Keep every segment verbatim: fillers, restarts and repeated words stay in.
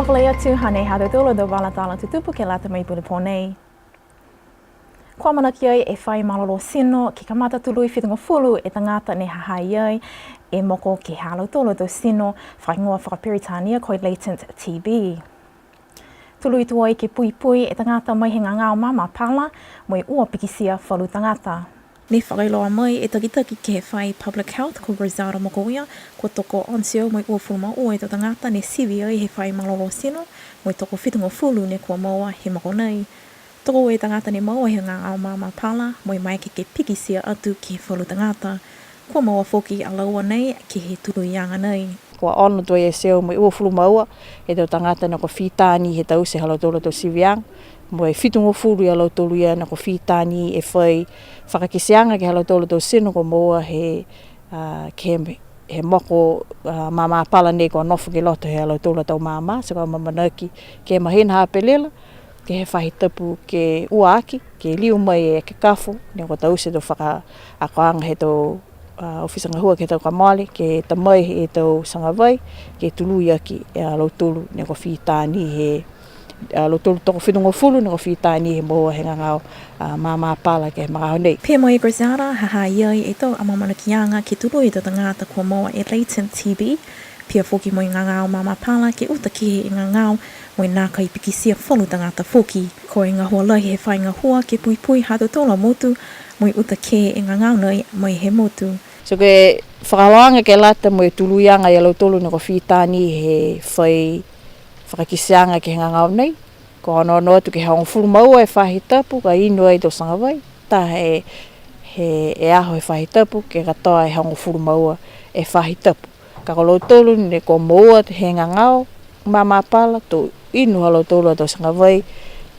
Fakaalofa atu, hanei ha tautolu a tau vala tala tutupu ke lata mo e pule pō nei. Kua amanaki ai e faahi malolō tino ke kamata tului fitugofulu e tagata ne ha ha i ai e moko ke he ha lautolu a tau tino fakahigoa fakaperitania ko e latent T B. Tului tuai ke puipui e tagata mai he gagao mamapala, mo e ua pikitia falu tagata. Ne fakailoa mai e takitaki ke he faahi Public Health ko Griselda Mokoia, kua toko ono e teau mo e uafulu ma ua e tau tagata ne sivi ai he faahi malolō tino, mo e toko fitugofulu ne kua moua he moko nei. Toko ua e tagata ne moua he gagao mamapala, mo e maeke ke pikitia atu ke he falu tagata. Kua moua foki a laua nei ke he tuluiaga nei. Kua ono tuai e teau mo e uafulu ma ua e tau tagata ne kua fitā ni he taute ha lautolu a tau siviaga, mo e fitugofulu ia lautolu ia ne kua fitā ni e fai fakakiteaga ke he ha lautolu a tau tino kua moua he, a, ke he, he moko, a, mamapala nei kua nofo ki loto he ha lautolu a tau mama, ti kua amaamanaki ke he mahina ha Aperila, ke he faahi tapu ke ua aki, ke liu mai e ekekafo, ne kua taute e tau fakaakoaga he tau, a, ofisa gahua ke he tau kua mole, ke ta mai e tau tiga vai, ke tului aki, a, lautolu ne kua fitā ni he, a, lautolu toko fitugofulu ne kua fitā ni he moua he gagao, a, mamapala ke he magaaho nei. Pehē mai e Griselda, ha ha i ai e tau amaamanakiaga ke tului e tau tagata kua moua e latent T B, pihia foki mo e gagao mamapala ke uta kehe e gagao, mo e nākai pikitia falu tagata foki. Ko e gahua lahi he faahi gahua ke puipui ha tautolu a motu, mo e uta kehe e gagao nei mai he motu. So ke fakaholoaga ke lata mo e tuluiaga ia lautolu ne kua fitā ni he fai fakakiteaga ke he gagao nei. Kua onoono atu ke he hogofulu ma ua e faahi tapu, ka inu ai e tau tiga vai, taha e, he, e aho he faahi tapu, ke katoa e hogofulu ma ua e faahi tapu. Ka ko lautolu ne kua moua he gagao mamapala, to inu ha lautolu a tau tiga vai,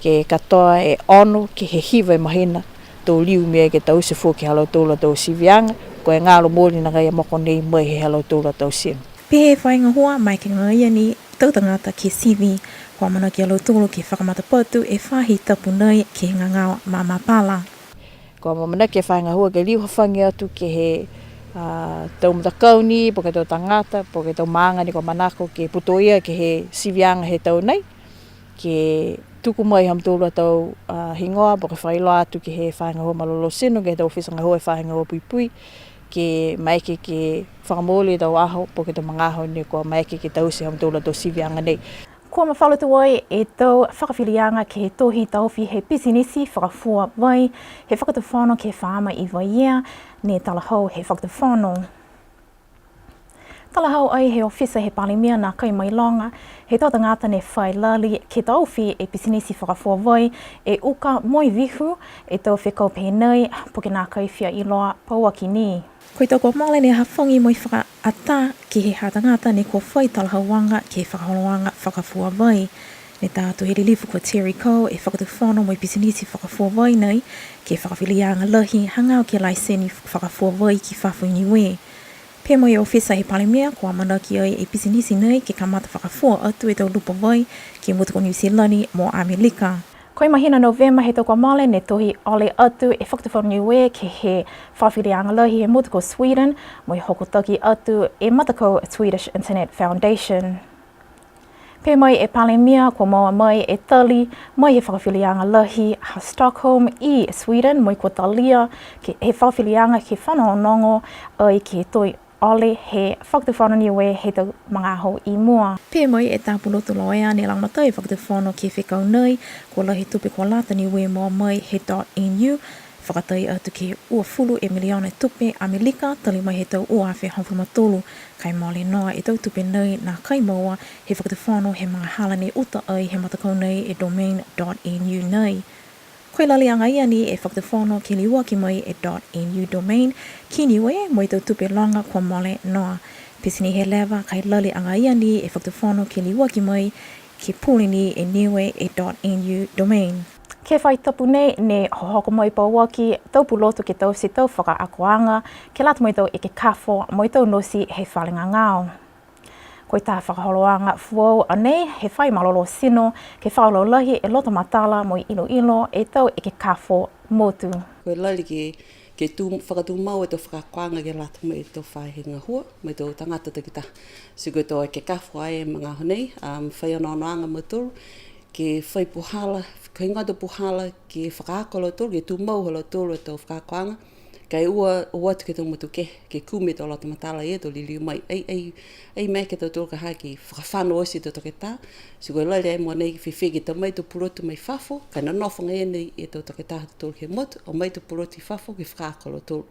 ke katoa e ono ke he hiva e mahina, to liu mai ke taute foki ha lautolu a tau siviaga, ko e galo mooli nakai e moko nei mai he ha lautolu a tau tino. Pehē e faahi gahua, maeke agaia ni e tau tagata ke sivi, kua amanaki a lautolu ke fakamatapatu e faahi tapu nei ke he gagao mamapala. Kua amanaki e faahi gahua ke liu hafagi atu ke he, a, tau matakau ni, po ke tau tagata, po ke tau maaga ni kua manako ke putoia ke he siviaga he tau nei, ke tuku mai ha mutolu a tau, a, higoa, po ke fakailoa atu ke he faahi gahua malolō tino, ke he tau ofisa gahua he faahi gahua puipui, ke maeke ke fakamooli e tau aho, po ke tau magaaho ne kua maeke ke taute ha mutolu a tau siviaga nei. Kua mafola tuai e tau fakafiliaga ke he tohi taofi he pisinisi fakafua vai he fakatufono ke he faama i Vaiea, ne talahau he fakatufono. Talahau ai he ofisa he Palemia nākai mailoga he tau tagata ne fai lali ke taofi e pisinisi fakafua vai e uka mo e vihu e tau fekau pehē nei, po ke nākai fia iloa pauaki ni. Ko e tau kua mole ne hafagi mo e fakaatā ke he ha tagata ne kua fai talahauaga ke he fakaholoaga fakafua vai. Ne tā atu he lilifu ko Terry Coe e fakatufono mo e pisinisi fakafua vai nei ke he fakafiliaga lahi hagaao ke he laiseni fakafua vai ki fafo i Niue. Pehē mai e ofisa he Palemia, kua amanaki ai e pisinisi nei ke kamata fakafua atu e tau lupa vai ke he motu ko Niu Silani mo Amelika. Ko e mahina Novema he tau kua mole ne tohi ole atu e fakatufono Niue ke he fakafiliaga lahi he motu ko Sweden, mo e hokotaki atu e matakau Swedish Internet Foundation. Pehē mai e Palemia, kua moua mai e tali mai he fakafiliaga lahi ha Stockholm i Sweden, mo e kua talia ke he fakafiliaga ke fanogonogo ai ke he tohi ole he fakatufono Niue he tau magaaho i mua. Pehē mai e tapulotu loea ne lagomatai e fakatufono ke he fekau nei, kua lahi e tupe kua lata Niue moua mai he dot N U, fakatai atu ke he uafulu e miliona e tupe Amelika, tali mai he tau ua afe hogofulu ma tolu, ka e mole noa e tau tupe nei nākai moua he fakatufono he magahala ne uta ai he matakau nei e domain dot N U nei. Ko e lali agaia ni e fakatufono ke liuaki mai e dot N U domain ki Niue mo e tau tupe loga kua mole noa. Pete ni he leva, ka e lali agaia ni e fakatufono ke liuaki mai ke pule ni e Niue e dot N U domain. Ke he faahi tapu nei, ne hohoko mai pauaki tau pulotu ke taute tau fakaakoaga ke lata mo e tau ekekafo mo e tau nosi he fale gagao. Ko e taha fakaholoaga foou a nei he faahi malolō tino ke fakalaulahi e loto matala mo e iloilo e tau ekekafo motu. Ko e lali ke, Ke tu, fakatumau e tau fakaakoaga ke lata mo e tau faahi gahua, mo e tau tagata takitaha. Ti ko e tau ekekafo ai he magaaho nei, um, fai onoonoaga a mautolu, ke fai puhala, ko e heigoa e tau puhala, ke fakaako a lautolu, ke tumau ha lautolu e tau fakaakoaga, ka e ua, ua atu ke he tau motu kehe, ke kumi e tau loto matala ia, tau liliu mai. Ai, ai, ai maeke a tautolu ka ha ke fakafano oti e tau toketā, ti ko e lali ai mogonei fēfē ke ta mai e tau pulotu mai fafo, ka e nonofo agaia nei e tau toketā ha tautolu ke he motu, o mai e tau pulotu i fafo ke fakaako a lautolu.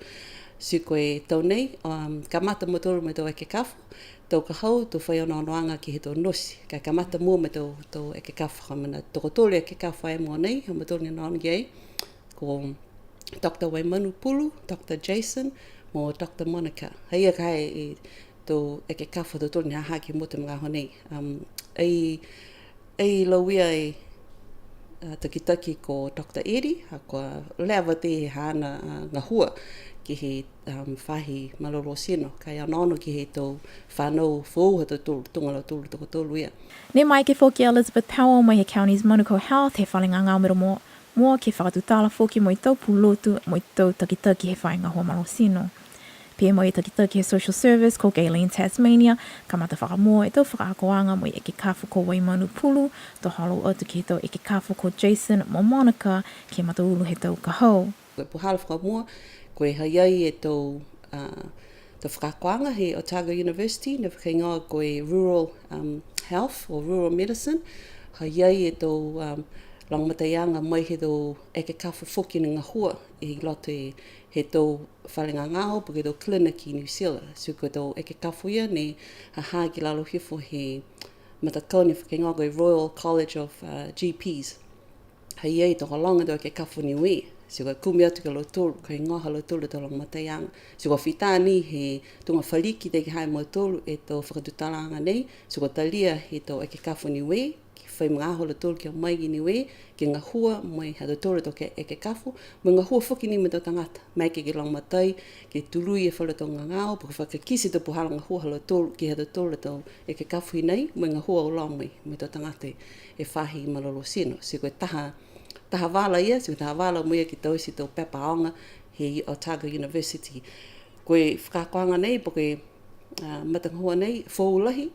Ti ko e tau nei, um, kamata a mautolu mo e tau ekekafo, tau ka hau, tau fai onoonoaga ke he tau nosi, ka e kamata mua mo e tau, tau ekekafo haana, tokotolu e ekekafo ai mogonei, ha mautolu ne onoono ki ai, ko Doctor Waimanu Pulu, Doctor Jason, mo Doctor Monica. Ha ia ka e tau ekekafo ha tautolu ne ha ha ke he motu he magaaho nei. Um, ai, ai lauia e, a, takitaki ko Doctor Eddie, ha kua leva tei he haana, a, gahua ke he, um, faahi malolō tino, ka e onoono ke he tau fanau foou ha tautolu, tuga a lautolu tokotolu ia. Ne maeke foki a Elizabeth Powell mai he Counties Manukau Health he fale gagao mero mo-, mua ke fakatutala foki mo e tau pulotu mo e tau takitaki he faahi gahua malolō tino. Pehē mai e takitaki he Social Service ko Gaylene Tasmania, kamata fakamua e tau fakaakoaga mo e ekekafo ko Waimanu Pulu, to holo atu ke he tau ekekafo ko Jason mo Monica ke he mataulu he tau ka hau. Ko e puhala fakamua, ko e ha i ai e tau, a, tau fakaakoaga he Otago University, ne fakaigoa ko e Rural, um, Health or Rural Medicine, ha i ai e tau, um, lagomataiaga mai he tau ekekafo foki ne gahua i loto he, he tau fale gagao, po ke tau clinic i New Zealand. So ko e tau ekekafo ia ne ha ha ki lalo hifo he matakau ne fakaigoa ko e Royal College of, uh, G Ps. Ha i ai e tokologa e tau ekekafo Niue, ti kua kumi atu ki a lautolu, ka e heigoa ha lautolu e tau lagomataiaga. Ti kua fita ni he tuga faliki tei ke he ha mautolu e tau fakatutalaaga nei, ti kua talia he tau ekekafo Niue, ke fai magaaho a lautolu ke o mai ki Niue, ke gahua mo e ha tautolu e tau ke-, ekekafo, mo e gahua foki ni mo e tau tagata, maeke ke lagomatai, ke tului e falu tau gagao, po ke fakakite e tau puhala gahua ha lautolu, ke he ha tautolu e tau ekekafo i nei, mo e gahua auloa mo e, mo e tau tagata e faahi malolō tino. Ti ko e taha, taha vala ia, ti ko e taha vala mo ia ke taute e tau pepa aoga he Otago University. Ko e fakaakoaga nei, po ke, a, matagahua nei, foou lahi,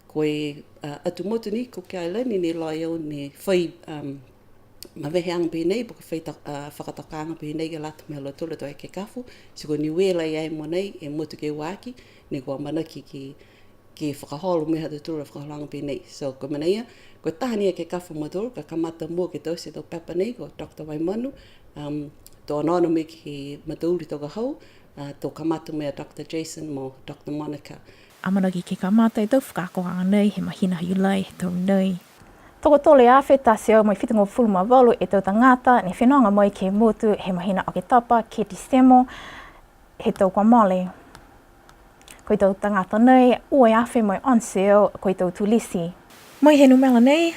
ko e, a, atu motu ni, Cook Island, ne iloa e au ne fai, um, maveheaga pehē nei, po ke fai ta-, a, fakatokaaga pehē nei ke lata mo e ha lautolu a tau ekekafo, ti ko Niue la ia mogonei, e motu ke ua aki, ne kua amanaki ke ke fakaholo mo e ha tautolu a fakaholoaga pehē nei. So, ko e mena ia, ko e taha ni e ekekafo ha mautolu, ka kamata mua ke taute e tau pepa nei, ko Doctor Waimanu, um, to onoono mai ke he mataulu he tau ka hau, a, to kamata mo e Doctor Jason mo Doctor Monica. Amanaki ke kamata e tau fakaakoaga nei he mahina ha Iulai he tau nei. Tokotolu e afe taha e teau mo e fitugofulu ma valu e tau tagata ne fenoga mai ke he motu he mahina Oketopa ke Tesemo he tau kua mole. Ko e tau tagata nei, ua e afe mo e ono e teau ko e tau tulisi. Mai he numela nei,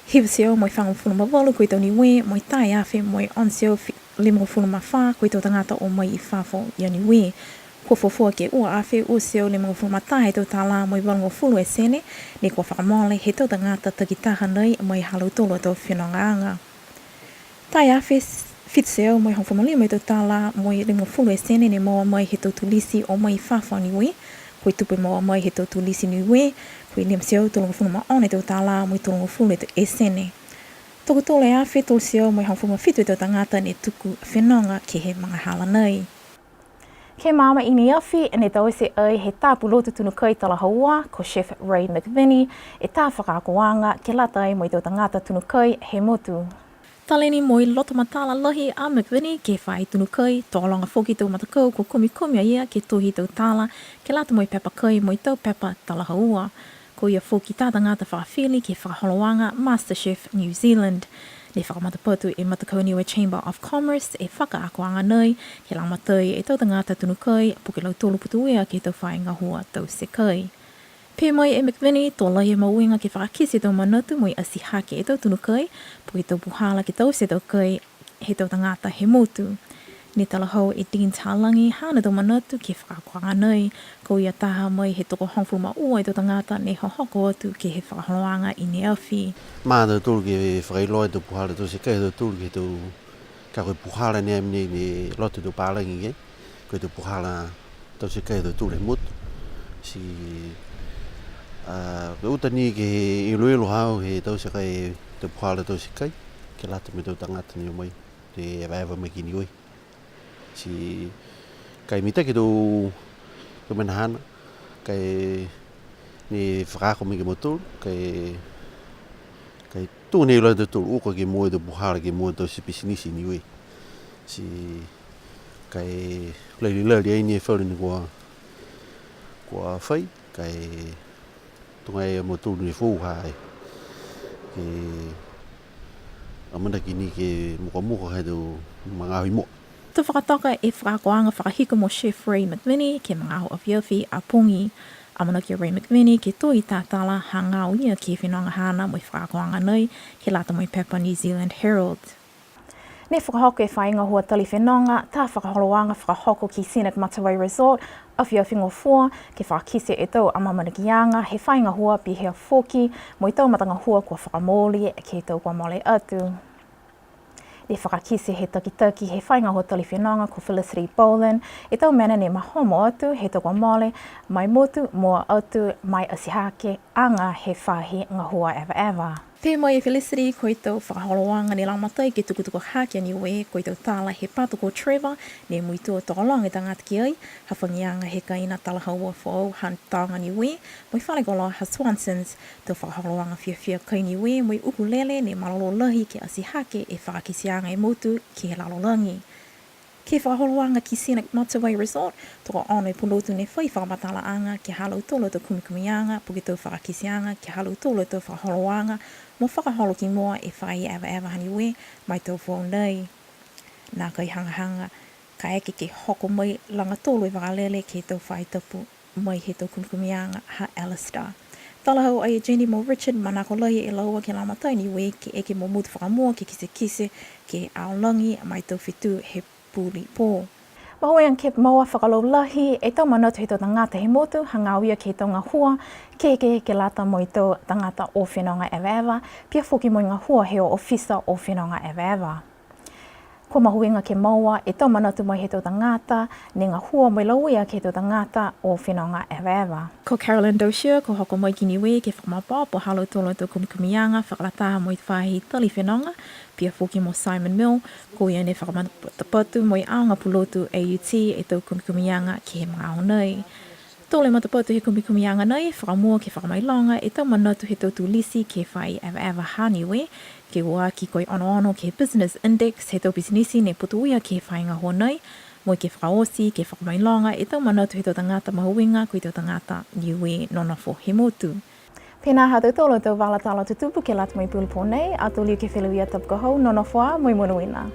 hiva e teau mo e fagofulu ma valu ko e tau Niue, mo e taha e afe mo e ono e teau fi-, limagofulu ma fā ko e tau tagata o mai i fafo i a Niue. Kua fuafua ke ua e afe ua e teau limagofulu ma taha e tau tālā mo e valugofulu e sene, ne kua fakamole he tau tagata takitaha nei mai ha lautolu a tau fenogaaga. Taha e afe fitu e teau mo e hogofulu ma lima e tau tālā mo e limagofulu e sene ne moua mai he tau tulisi o mai i fafo a Niue, ko e tupe moua mai he tau tulisi Niue, ko e lima e teau tolugofulu ma ono e tau tālā mo e tolugofulu e tau e sene. Tokotolu e afe tolu e teau mo e hogofulu ma fitu e tau tagata ne tuku fenoga ke he magahala nei. Ke he magaaho i ne afi, ne taute ai he tā pulotu tunu kai talahaua, ko Chef Ray McVinnie, e tā fakaakoaga ke lata ai mo e tau tagata tunu kai he motu. Taleni mo e loto matala lahi a McVinnie ke he faahi tunu kai, tokologa foki e tau matakau kua kumikumi a ia ke tohi e tau tala ke lata mo e pepa kai mo e tau pepa talahaua. Ko ia foki e tā tagata fakafili ke he fakaholoaga MasterChef New Zealand. Ne fakamatapatu e Matakau Niue Chamber of Commerce e fakaakoaga nei, ke lagomatai e tau tagata tunu kai, po ke lautolu putoia ke he tau faahi gahua taute kai. Pehē mai e McVinnie, to lahi e mahuiga ke fakakite e tau manatu mo e atihake e tau tunu kai, po ke tau puhala ke taute e tau kai, he tau tagata he motu. Ne talahau e Dean Talagi haana tau manatu ke he fakaakoaga nei, ko ia taha mai he tokohogofulu ma ua e tau tagata ne hohoko atu ke he fakaholoaga i ne afi. Ma tautolu ke fakailoa e tau puhala taute kai ha tautolu ke he tau Ka ko e puhala ni a mena ne loto e tau palagi ke, ko e tau puhala taute kai ha tautolu he motu. Ti, a, ko e uta ni ke he iloilo haau he taute kai, tau puhala taute kai, ke lata mo e tau tagata ne o mai, ne evaeva mai ki Niue. Ti, ka e mitaki e tau, tau mena haana, ka e ne fakaako mai ki a mautolu, ka e, ka e tuga ne iloa e tautolu, uka ke moua e tau puhala ke moua e tau pisinisi i Niue. Ti, ka e lali lali ai ni e falu ne kua, kua fai, ka e tuga e mautolu ne foou ha e, ke amanaki ni ke mukamuka ha e tau magaaho i mua. To fakatoka e fakaakoaga fakahiku mo Chef Ray McVinnie ke he magaaho afiafi a pogi. Amanaki a Ray McVinnie ke tohi tatala hagaao ia ke he fenoga haana mo e fakaakoaga nei, ke lata mo e pepa New Zealand Herald. Ne fakahoko e faahi gahua tali fenoga, taha fakaholoaga fakahoko ki Scenic Matavai Resort, afiafi Gofua, ke fakakite e tau amaamanakiaga he faahi gahua pihia foki mo e tau matagahua kua fakamooli ke he tau kua mole atu. Ne fakakite he takitaki he faahi gahua tali fenoga ko Felicity Boland e tau mena ne mahomo atu he tau kua mole mai motu mua atu mo e atihake aga he faahi gahua evaeva. Pehē mai e Felicity, ko e tau fakaholoaga ne lagomatai ke tukutuku hake a Niue, ko e tau tala he pato ko Trevor, ne muitua tokologa e tagata ki ai, hafagiaga he kaina talahaua foou ha Toga Niue, mo e fale koloa ha Swansons, tau fakaholoaga fiafia kai Niue, mo e ukulele ne malolō lahi ke atihake e fakakiteaga e motu ke he lalolagi. Ke he fakaholoaga ki Scenic Matavai Resort, tokoono e pulotu ne fai fakamatalaaga ke he ha lautolu a tau kumikumiaga, po ke tau fakakiteaga, ke he ha lautolu a tau fakaholoaga, mo fakaholo ki mua e faahi evaeva ha Niue, ma e tau foou nei. Nākai hagahaga, kaeke ke hoko mai lagatolu e vakalele ke he tau faahi tapu mai he tau kumikumiaga ha Alistair. Talahau ai e Jenny mo Richard manako lahi e laua ke lagomatai Niue ke eke mo motu fakamua ke kitekite ke he aolagi ma e tau fetū he puli pō. Mahuiga ke moua fakalaulahi e tau manatu he tau tagata he motu, hagaao ia ke he tau gahua kehekehe ke lata mo e tau tagata o fenoga evaeva, pihia foki mo e gahua he ofisa o fenoga evaeva. Kua mahuiga ke moua e tau manatu mai he tau tagata, ne gahua mo e lauia ke he tau tagata o fenoga evaeva. Ko Carolyn Dozier, kua hoko mai ki Niue ke fakamaopoopo ha lautolu a tau kumikumiaga fakalataha mo e faahi tali fenoga, pihia foki mo Simon Mill, ko ia ne fakamatapatu mo e aoga pulotu A U T e tau kumikumiaga ke he magaaho nei. Tolu e matapatu he kumikumiaga nei, fakamua ke fakamailoga e tau manatu he tau tulisi ke he faahi evaeva ha Niue, ke ua aki ko e onoono ke he Business Index he tau pisinisi ne putoia ke he faahi gahua nei, mo e ke fakaoti ke fakamailoga e tau manatu he tau tagata mahuiga ko e tau tagata Niue nonofo he motu. Pihia ha tautolu a tau vala tala tutupu ke lata mo e puli pō nei, ato liu ke feleveia tapu ka hau, nonofo ā mo e monuina.